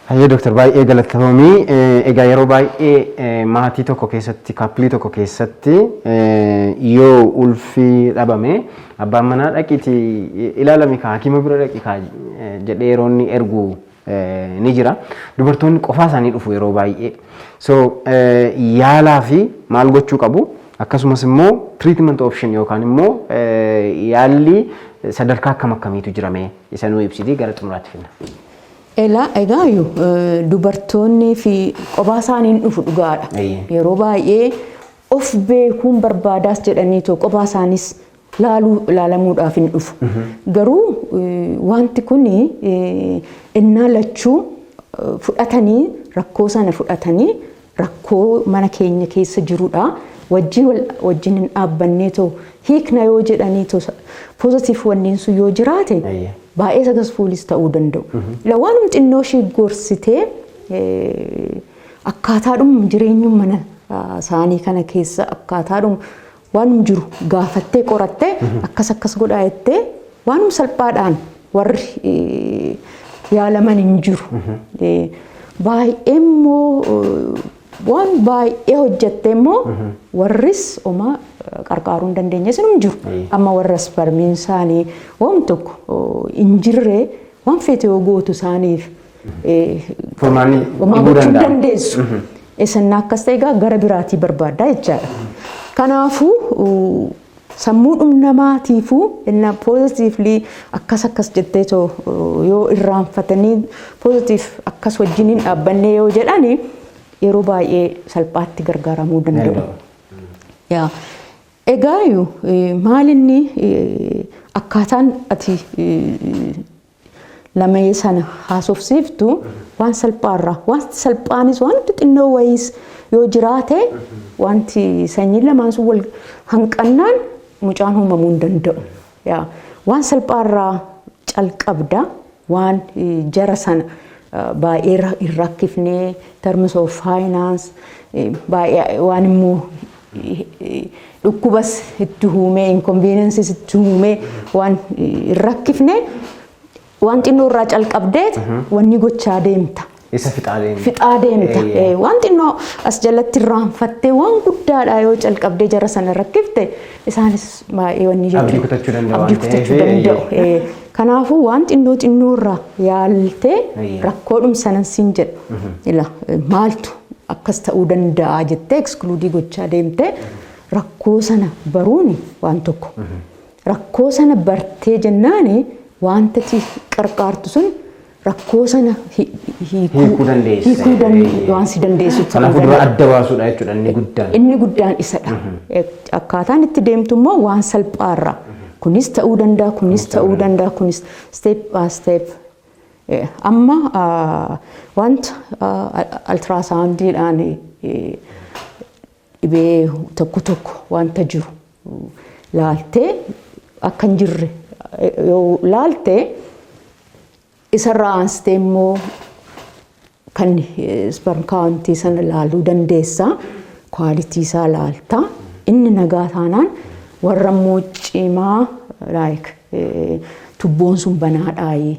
Hayyee dooktar, baay'ee galatoomii. Egaa yeroo baay'ee maatii tokko keessatti, couple tokko keessatti yoo ulfi dhabame, abbaan manaa "Dhaqiitii ilaalami kaa, hakima bira dhaqi kaa" jedhee yeroo inni ergu ni jira. Dubartoonni qofaa isaanii dhufu yeroo baay'ee. So yaalaa fi maal gochuu qabu, akkasumas immoo treatment option yookaan immoo yaalli sadarkaa akkam akkamiitu jirame, isa nuu ibsitii gara xumuraatti finna. Elaa, egaa dubartoonni fi qophaa isaaniin dhufu dhugaadha. Yeroo baay'ee of beekuun barbaadaas jedhaniitoo qophaa isaanis laaluu ilaalamuudhaaf hin dhufu. Garuu wanti kun innaa lachuu fudhatanii, rakkoo sana fudhatanii, rakkoo mana keenya keessa jirudha. Wajjin hin dhaabbanneetoo hiikna yoo jedhaniitoo positive wanneen sun yoo jiraate, baay'ee successfulis ta'uu danda'u. Waanum xinnoo ishee gorsitee akkaataadhuma jireenyuma mana isaanii kana keessa akkaataadhuma waanum jiru gaafattee, qorattee, akkas akkas godhaa jettee waanum salphaadhaan warri yaalaman hin jiru. Baay'ee immoo waan baay'ee hojjatte immoo warris oma qarqaaruu hin dandeenye sinum jiru. Amma warra spermiin isaanii waan tokko hin jirre, waan feete yoo gootu isaaniif Furmaanni homaa dhibuu gochuu hin danda'a. dandeessu. Isin akkas ta'e egaa gara biraatii barbaaddaa jechaadha. Kanaafuu sammuudhum namaatiifuu inna positively akkas akkas jettee too yoo irraanfatanii positive akkas wajjiniin dhaabbannee yoo jedhani, yeroo baay'ee salphaatti gargaaramuu danda'u. Yaa. Egaa maalinni akkaataan ati lamee sana haasofsiiftu waan salphaarraa, waan salphaanis wanti xinnoo wayiis yoo jiraate, wanti sanyiin lamaan sun wal hanqannaan mucaan uumamuu hin danda'u. Yaa. Waan salphaarraa calqabda, waan jara sana baay'ee hin rakkifnee, terms of finance baay'ee waan immoo dhukkubas itti uumee, inconveniences itti uumee waan hin rakkifne, waan xinnoo irraa calqabdeet wanni gochaa deemta. Isa fixaa deemta. Fixaa deemta. Waan xinnoo as jalatti irraanfattee waan guddaadha yoo calqabdee jara sana rakkifte, isaanis baay'ee wanni jechuudha. Abdii kutachuu danda'u Abdii waan ta'eef, kutachuu danda'u. Kanaafuu waan xinnoo xinnoo irraa yaaltee rakkoodhum sanan siin jedha. Ila maaltu akkas ta'uu danda'a jettee exclude gochaa deemtee rakkoo sana baruun waan tokko. Rakkoo sana bartee jennaani wanta ati qarqaartu sun rakkoo sana hiikuu dandeessa. Hiikuu waan si dandeessu ta'uu Kanaafuu dura danda'a. adda baasuudha jechuudha inni guddaan. Inni guddaan isadha. Akkaataan itti deemtu immoo waan salphaarra. Kunis ta'uu danda'a, kunis ta'uu danda'a, kunis step by step. Amma wanta ultrasoundiidhaan dhibee tokko tokko wanta jiru laaltee akka hin jirre yoo laalte, isarraa aansitee immoo kan sperm countii sana laaluu dandeessa. Quality isaa laalta. Inni nagaa taanaan warra immoo cimaa, like tubboon sun banaadhaayi,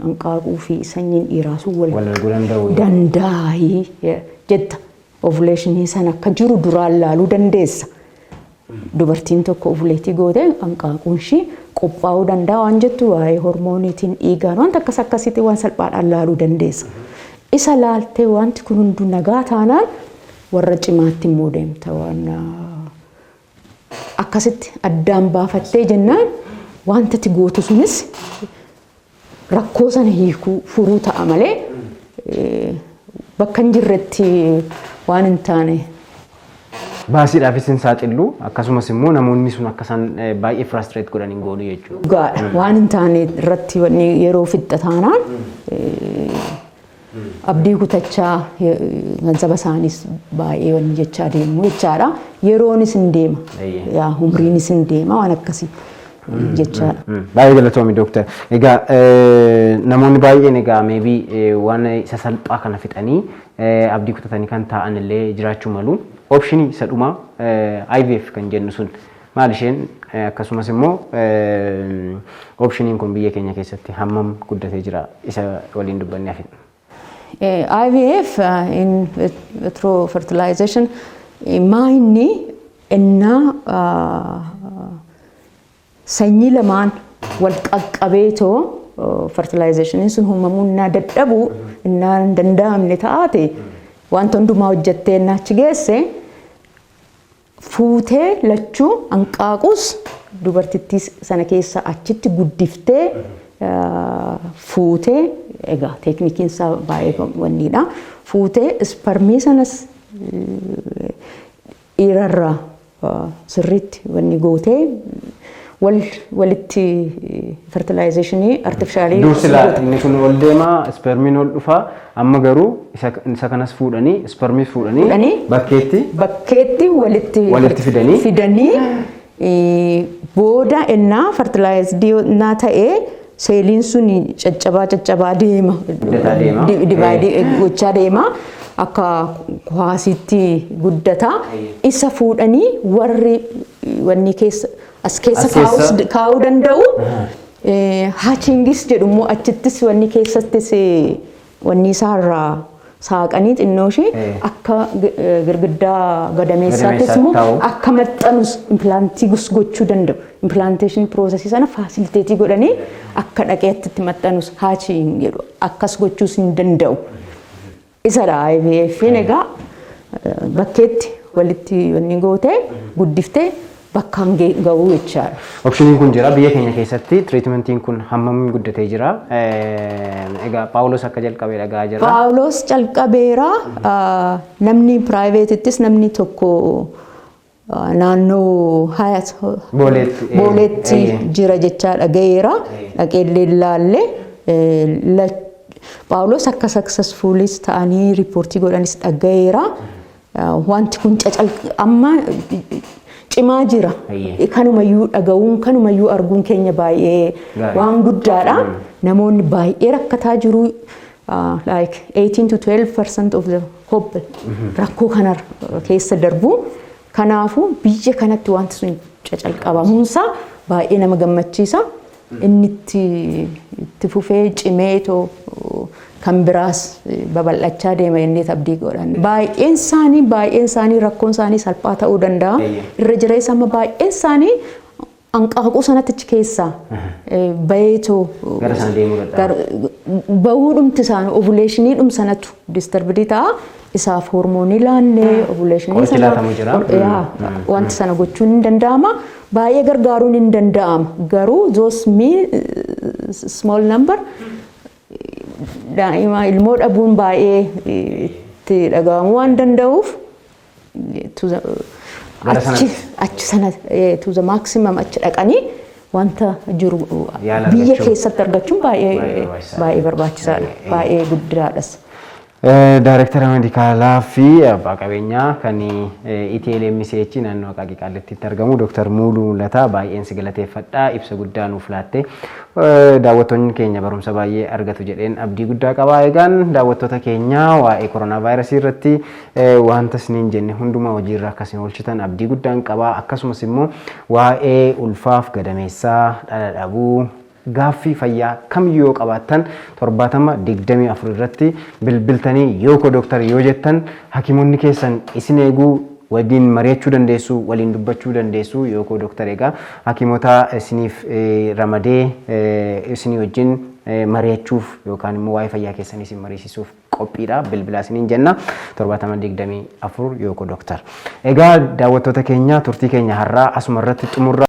hanqaaquu fi sanyiin dhiiraa sun wal Wal arguu danda'u. danda'aayi jetta. Ovulationii sana akka jiru duraan laaluu dandeessa. Dubartiin tokko ovulate gootee hanqaaquun ishii qophaa'uu danda'a waan jettu, waa'ee hormooniitiin, dhiigaan, wanta akkas akkasiitiin waan salphaadhaan laaluu dandeessa. Isa laaltee wanti kun hunduu nagaa taanaan warra cimaatti immoo deemta. Waan akkasitti addaan baafattee jennaan wanta ati gootu sunis rakkoo sana hiikuu furuu ta'a malee bakka hin jirretti waan hin taane Baasiidhaafis hin saaxillu, akkasumas immoo namoonni sun akka isaan baay'ee frustrate godhan hin goonu jechuudha. Dhugaadha. Waan hin taane irratti wanni yeroo fixxa taanaan abdii kutachaa, gansaba isaaniis baay'ee wanni jechaa deemu jechaadha. Yeroonis hin deema. Yaa, umriinis hin deema, waan akkasii jechaadha. Baay'ee galatoomi, dooktar. Egaa namoonni baay'een egaa maybe waan isa salphaa kana fixanii abdii kutatanii kan taa'an illee jiraachuu malu. Optionii isa dhumaa IVF kan jennu sun Maal isheen? Akkasumas immoo optioniin kun biyya keenya keessatti hammam guddatee jira? Isa waliin dubbannee hafina. IVF, in vitro fertilization, maa inni innaa sanyii lamaan wal qaqqabeetoo fertilizationiin sun uumamuu innaa dadhabu, innaa hin danda'amne taate, wanta hundumaa hojjettee innaa achi geesse, fuutee lachuu hanqaaquus dubartittii sana keessa achitti guddiftee fuutee, egaa teeknikiin isaa baay'ee wanniidha. Fuutee isparmii sanas dhiirarraa sirriitti wanni gootee walitti fertilizationii artificialii. Dursi inni kun ol deemaa, ispermiin ol dhufaa, amma garuu isa kanas fuudhanii, ispermii fuudhanii bakkeetti bakkeetti walitti walitti fidanii fidanii booda innaa fertilizedii innaa ta'ee seeliin sun caccabaa caccabaa deema. Divideii gochaa deema. Akka kwaasiitti guddata. Isa fuudhanii warri wanni keessa as keessa kaa'uu danda'u. Hatchingis jedhu immoo achittis wanni keessattis wanni isaarraa saaqanii xinnoo ishee akka girgiddaa gadameessaattis immoo akka maxxanus implantii gochuu danda'u. Implantation processii sana facilitateii godhanii akka dhaqeetti itti maxxanus hatching jedhu, akkas gochuus hin danda'u. Isadha IVF'n. Egaa bakkeetti walitti wanni gootee guddiftee bakkaan ga'uu jechaadha. Optioniin kun jira. Biyya keenya keessatti treatmentiin kun hammam guddatee jira? Egaa Paawulos akka jalqabee dhagaa jira. Paawulos calqabeera. Namni privateittis namni tokko naannoo Hayat Booleetti jira jechaa dhagayeera. Dhaqeellee ilaalle. Paawulos akka successfulis ta'anii reportii godhanis dhagayeera. Wanti kun amma cimaa jira. Kanumayyuu dhaga'uun, kanumayyuu arguun keenya baay'ee waan guddaadha. Namoonni baay'ee rakkataa jiru. Like 18 to 12% of the couple rakkoo kana keessa darbu. Kanaafuu biyya kanatti wanti sun cacalqabamuunsaa baay'ee nama gammachiisa. Inni itti fufee cimeetoo kan biraas babal'achaa deema inni abdii godhan. Baay'een isaanii rakkoon isaanii salphaa ta'uu danda'a. Irra jireessa amma baay'een isaanii hanqaaquu sanatti achi keessaa baheetoo Gara sana deemuu dadhaba. Bahuu dhumti isaanii ovulationii dhum sanatu disturbedii ta'a. Isaaf hormoonii laannee ovulationii Qorichi laatamu jira. Yaa, wanti sana gochuun hin danda'ama. Baay'ee gargaaruun hin danda'ama. Garuu those small number daa'ima ilmoo dhabuun baay'ee itti dhaga'amuu waan danda'uuf Gara achi sanatti. Achi sana to the maximum achi dhaqanii wanta jiru Yaala biyya argachuu. Keessatti argachuun baay'ee Baay'ee barbaachisaadha. Baay'ee barbaachisaadha. Baay'ee guddaadhas. Daayirektara meedikaalaa fi abbaa qabeenyaa kan ETLMCH naannoo Aqaaqii Qaallittiitti argamu Dr. Muuluu Mul'ataa, baay'een si galateeffadha. Ibsa guddaa nuuf laatte. Daawwattoonni keenya barumsa baay'ee argatu jedheen abdii guddaa qaba. Egaan daawwattoota keenya, waa'ee koronaa vaayirasii irratti wanta isiniin jenne hundumaa hojiirra akka isin oolchitan abdii guddaan qaba. Akkasumas immoo waa'ee ulfaaf gadameessaa, dhala dhabuu, gaaffii fayyaa kamiyyuu yoo qabaattan 7024 irratti bilbiltanii "Yookoo dooktar" yoo jettan hakimoonni keessan isin eeguu, waliin mari'achuu dandeessu, waliin dubbachuu dandeessu. Yookoo dooktar egaa hakimoota isiniif ramadee isinii wajjin mari'achuuf yookaan immoo waa'ee fayyaa keessanii isin mariisisuuf qophiidha. Bilbilaa isiniin jenna, 7024 Yookoo dooktar. Egaa daawwattoota keenya, turtii keenya har'aa asuma irratti xumurra.